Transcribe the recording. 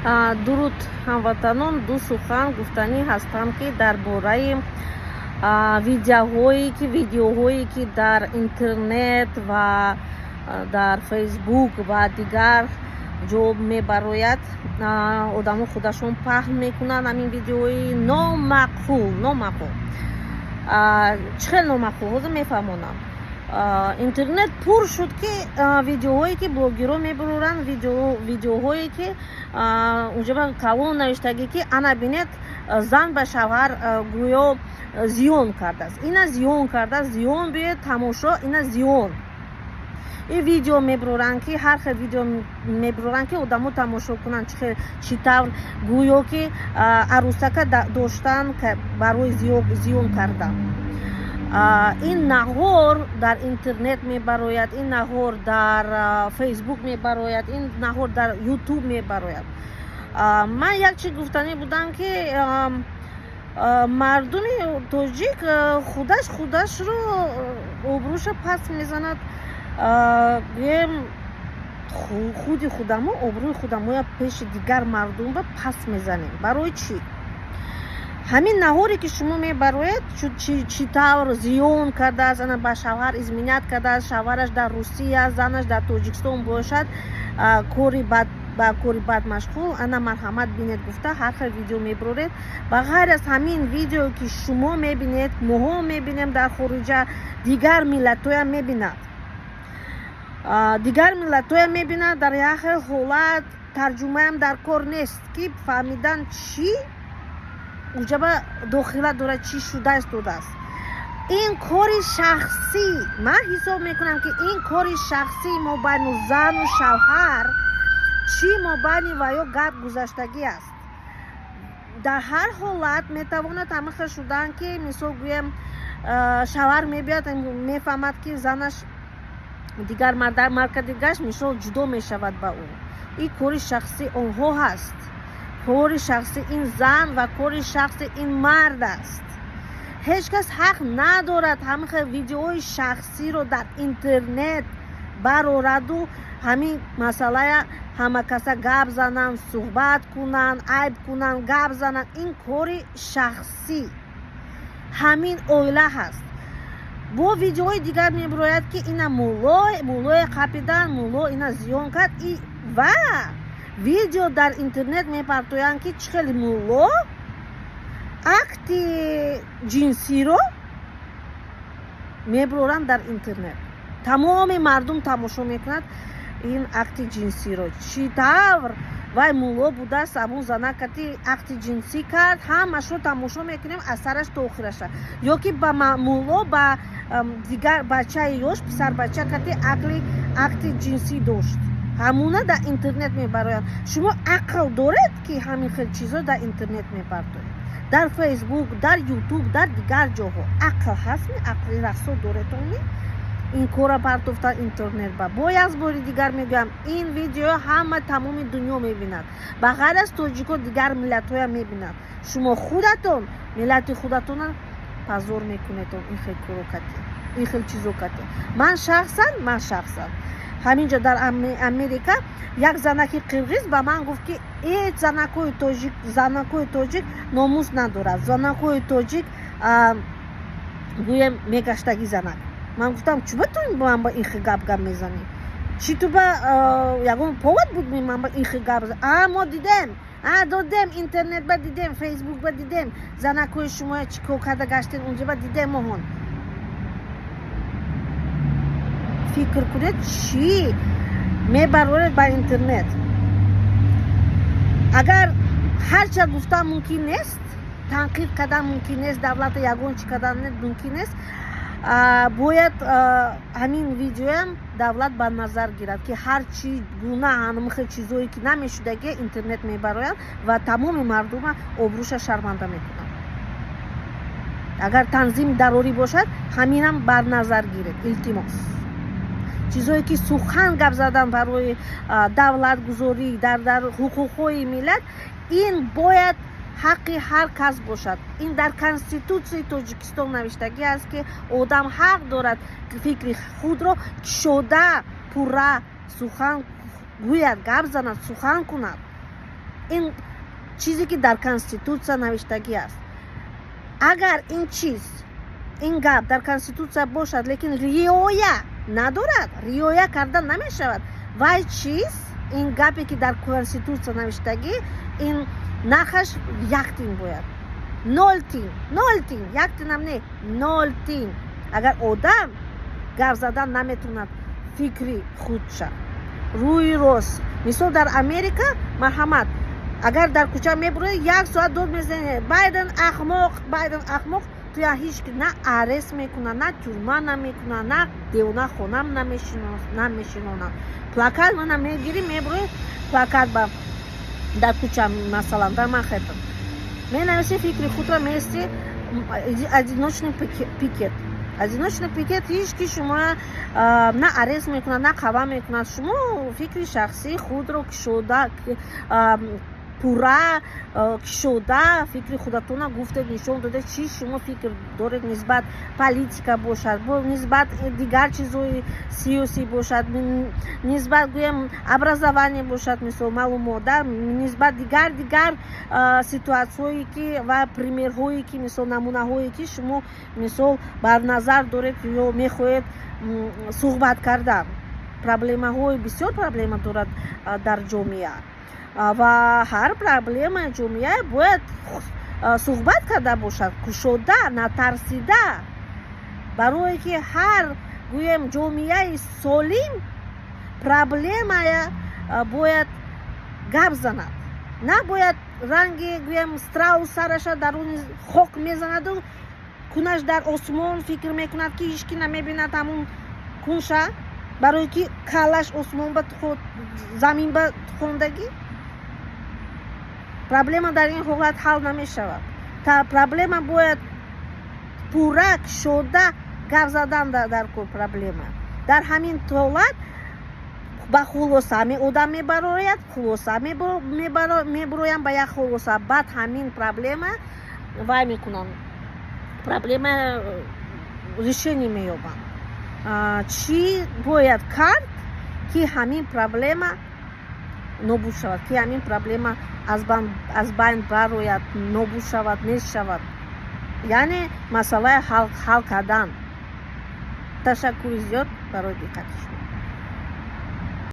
Дуруд, ҳамватанон. Ду сухан гуфтанӣ ҳастам, ки дар бораи видеоҳое ки дар интернет ва дар Фейсбук ва дигар ҷо мебарояд, одамо худашон паҳн мекунанд. Ҳамин видеои номаъқул, номаъқул. Чӣ хел номаъқул, ҳозир мефаҳмонам. Интернет пур шуд, ки видеоҳое ки блогерҳо мебароранд, видеоҳое ки унҷа калон навиштагӣ, ки ана бинед, зан ба шавҳар гӯё зиён кардааст, ина зиён кардааст, зиён, биёед тамошо, ина зиён. Ин видео мебароранд, ки ҳар хел видео мебароранд, ки одамо тамошо кунанд, чӣ хел, чӣ тавр гӯё ки арӯсака доштан барои зиён кардан. Ин наҳор дар интернет мебарояд, ин наҳор дар Фейсбук мебарояд, ин наҳор дар Ютуб мебарояд. Ман як чиз гуфтанӣ будам, ки мардуми тоҷик худаш худашро обрӯша паст мезанад. Гӯем, худи худамо обрӯи худамоя пеши дигар мардумба паст мезанем. Барои чӣ ҳамин наҳоре ки шумо мебароед, чӣ тавр зиён кардааст, ана ба шавҳар изменять кардааст, шавҳараш дар Русия, занаш дар Тоҷикистон бошад, кори бад, ба кори бад машғул, ана марҳамат бинед гуфта ҳар хел видео мебароред. Ба ғайр аз ҳамин видео, ки шумо мебинед, моҳо мебинем дар хориҷа, дигар миллатҳоям мебинад, дигар миллатҳоям мебинад. Дар як хел ҳолат тарҷумаам дар кор нест, ки фаҳмидан чӣ уҷаба дохила дорад, чӣ шуда истодааст. Ин кори шахсӣ, ман ҳисоб мекунам, ки ин кори шахсии мобайну зану шавҳар, чӣ мобайни ваё гап гузаштагӣ аст. Дар ҳар ҳолат метавонад ҳамин шудан, ки мисол гӯем, шавҳар мебиёд, мефаҳмад, ки занаш дигар марка дигаш, мисол, ҷудо мешавад ба ӯ. Ин кори шахсии онҳо ҳаст, кори шахси ин зан ва кори шахси ин мард аст. Ҳеҷ кас ҳақ надорад ҳамин хел видеои шахсиро дар интернет барораду ҳамин масъалая ҳама каса гап зананд, суҳбат кунанд, айб кунанд, гап зананд. Ин кори шахсӣ ҳамин оила ҳаст. Бо видеои дигар мебирояд, ки ина мулло, муллое қапидан, мулло ина зиён кард, ва видео дар интернет мепартоянд, ки чӣ хели мулло акти ҷинсиро мебуроранд дар интернет, тамоми мардум тамошо мекунад ин акти ҷинсиро, чӣ тавр вай мулло будааст, ҳамун занакати акти ҷинсӣ кард. Ҳамашро тамошо мекунем аз сараш то охираша. Ё ки ба мулло ба дигар бачаи ёш, писарбача кати акли акти ҷинсӣ дошт, ҳамуна дар интернет мебароянд. Шумо ақл доред, ки ҳамин хел чизо дар интернет мепартоед, дар Фейсбук, дар Ютуб, дар дигар ҷоҳо? Ақл ҳастми? Ақли расо доретонми ин кора партофта интернет? Ба бо як бори дигар мегӯям, ин видео ҳама, тамоми дунё мебинад. Ба ғайр аз тоҷико дигар миллатҳоям мебинад. Шумо худатон миллати худатона позор мекунедон ин хел коро кати, ин хел чизо кати. Ман шахсан ҳамин ҷо дар Америка як занаки қирғиз ба ман гуфт, ки э, занакҳои тоҷик, занакҳои тоҷик номус надорад, занакҳои тоҷик, гӯем, мегаштагӣ занак. Ман гуфтам: «Чуба ту ман ба ин хел гап мезанӣ? Чӣ ту ба ягон повод буд ман ба ин хел гап?» «А мо дидем, а додем, интернет ба дидем, Фейсбук ба дидем, занакҳои шумо чӣ кор карда гаштен, унҷа ба дидем моҳон». Фикр кунед, чӣ мебароред ба интернет. Агар ҳарча гуфтан мумкин нест, танқид кардан мумкин нест, давлата ягон чӣ кардан мумкин нест, бояд ҳамин видеоям давлат ба назар гирад, ки ҳар чӣ гуна ҳамин хел чизое ки намешудаги интернет мебароянд ва тамоми мардума обрӯша шарманда мекунанд. Агар танзим дарорӣ бошад, ҳаминам бар назар гиред, илтимос. Чизое ки сухан гап задан барои давлатгузорӣ, дар ҳуқуқҳои миллат, ин бояд ҳаққи ҳар кас бошад. Ин дар Конститутсияи Тоҷикистон навиштагӣ аст, ки одам ҳақ дорад фикри худро кушода, пурра сухан гӯяд, гап занад, сухан кунад. Ин чизе, ки дар Конститутсия навиштагӣ аст. Агар ин чиз, ин гап дар Конститутсия бошад, лекин риоя надорад, риоя карда намешавад, вай чиз, ин гапе, ки дар Конститутсия навиштагӣ, ин нархаш 1 тин бояд, 0 тин, 0 тин, 1 тинам не, 0 тин. Агар одам гап задан наметавонад, фикри худша рӯи рост, мисол, дар Америка, марҳамат, агар дар кӯча мебуроед, як соат дод мезанед: «Байден ахмоқ, Байден ахмоқ», туя ҳеҷ на арест мекунад, на тюрьма намекунад, на девонахонам намешинонад. Плакат мана мегирӣ, мебуроӣ, плакат ба дар кӯча, масалан, дар Манхэттен менависи фикри худро, меисти, одиночный пикет, одиночный пикет, ҳеҷ ки шумо на арест мекунад, на қава мекунад. Шумо фикри шахсии худро кушода, пурра, кушода фикри худатона гуфтед, нишон додед, чӣ шумо фикр доред нисбат политика бошад, нисбат дигар чизҳои сиёсӣ бошад, нисбат, гӯем, образование бошад, мисол, маълумот, да, нисбат дигар ситуатсияҳое ки ва примерҳое ки, мисол, намунаҳое ки шумо, мисол, бар назар доред ё мехоҳед суҳбат кардан. Проблемаҳои бисёр проблема дорад дар ҷомеа ва ҳар проблемаи ҷомеа бояд суҳбат карда бошад, кушода, натарсида, барое ки ҳар, гӯем, ҷомеаи солим проблемая бояд гап занад, набояд ранги, гӯем, страус сараша даруни хок мезанаду кунаш дар осмон, фикр мекунад, ки ҳеҷ ки намебинад ҳамун кунша, барое ки каллаш осмон ба, замин ба хондагӣ. Проблема дар ин ҳолат ҳал намешавад. Проблема бояд пурра, кушода гап задан дар кор. Проблема дар ҳамин ҳолат ба хулоса одам мебарояд, хулоса мебароям, ба як хулоса, баъд ҳамин проблема вай мекунам, проблема решение меёбам. Чӣ бояд кард, ки ҳамин проблема нобуд шавад, ки ҳамин проблема аз байн барояд, нобуд шавад, нест шавад, яъне масъалаи ҳал кардан. Ташаккури зиёд барои диққати шумо.